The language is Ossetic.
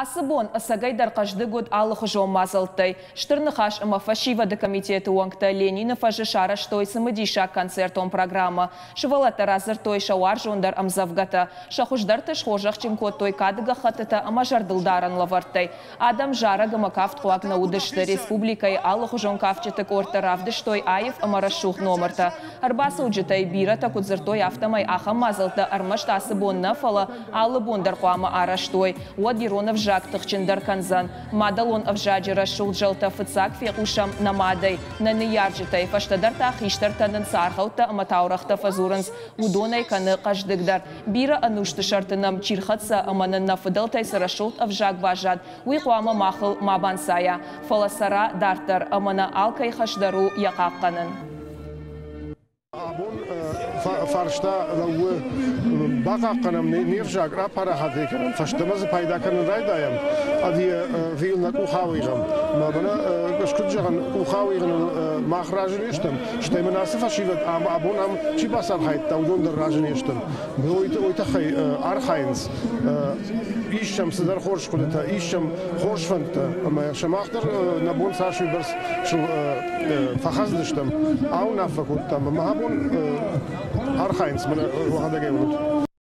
Ацы бон ӕцӕгӕйдӕр хъӕздыг уыд алыхуызон мадзӕлттӕй. Стыр Ныхас ӕмӕ фӕсивӕды комитеты уӕнгтӕ Ленины фӕзы сарӕзтой цымыдисаг концертон программӕ. Сывӕллӕттӕ радзырдтой сӕ уарзондӕр ӕмдзӕвгӕтӕ. Сӕ хуыздӕрты схорзӕхджын кодтой кады гӕххӕттытӕ ӕмӕ зӕрдылдарӕн лӕвӕрттӕй. Адӕм зарӕг ӕмӕ кафтхъуаг нӕ уыдысты. Республикӕйы алыхуызон кафджыты къордтӕ равдыстой аив ӕмӕ рӕсугъд номыртӕ. Ӕрбацӕуджытӕй бирӕтӕ куыд дзырдтой, афтӕмӕй ахӕм мадзӕлттӕ ӕрмӕст ацы бон нӕ, фӕлӕ алы бон дӕр хъуамӕ арӕзт уой, уӕд ирон ӕвзаг тыхджындӕр кӕндзӕн. Мадӕлон ӕвзаджы рӕсугъд зӕлтӕ фыццаг фехъусӕм нӕ мадӕй, нӕ ныййарджытӕй, фӕстӕдӕр та хистӕртӕ нын цы аргъӕуттӕ ӕмӕ таурӕгътӕ фӕдзурынц, уыдонӕй кӕны хъӕздыгдӕр. Бирӕ ӕнусты сӕрты нӕм чи рхӕццӕ ӕмӕ нын нӕ фыдӕлтӕй цы рӕсугъд ӕвзаг баззад, уый хъуамӕ махыл ма банцайа, фӕлӕ цӕра дарддӕр ӕмӕ нӕ алкӕй хӕс дӕр у йӕ хъахъхъӕнын. Абон фарста лӕууы, бахъахъхъӕнӕм не взаг, рапарахат ӕй кӕнӕм, фӕстӕмӕ дзы пайда кӕнын райдайӕм, ӕви йыл нӕ къух ауигъӕм. Мӕнӕ ӕз куыд зӕгъын, къух ауигъыныл мах разы не стӕм, стӕй мын ацы фӕсивӕд абон ам чи бацархайдта, уыдон дӕр разы не стӕм. Уый тыххӕй архайынц, ис сӕм цыдӕр хорз хъуыдытӕ, ис сӕм хорз фӕндтӕ, ӕмӕ сӕ мах дӕр нӕ бон цас уыйбӕрц сыл фӕхӕцыдыстӕм, ауынаффӕ кодтам ӕмӕ абон архайынц, мӕнӕ уӕхӕдӕг ӕй уынут.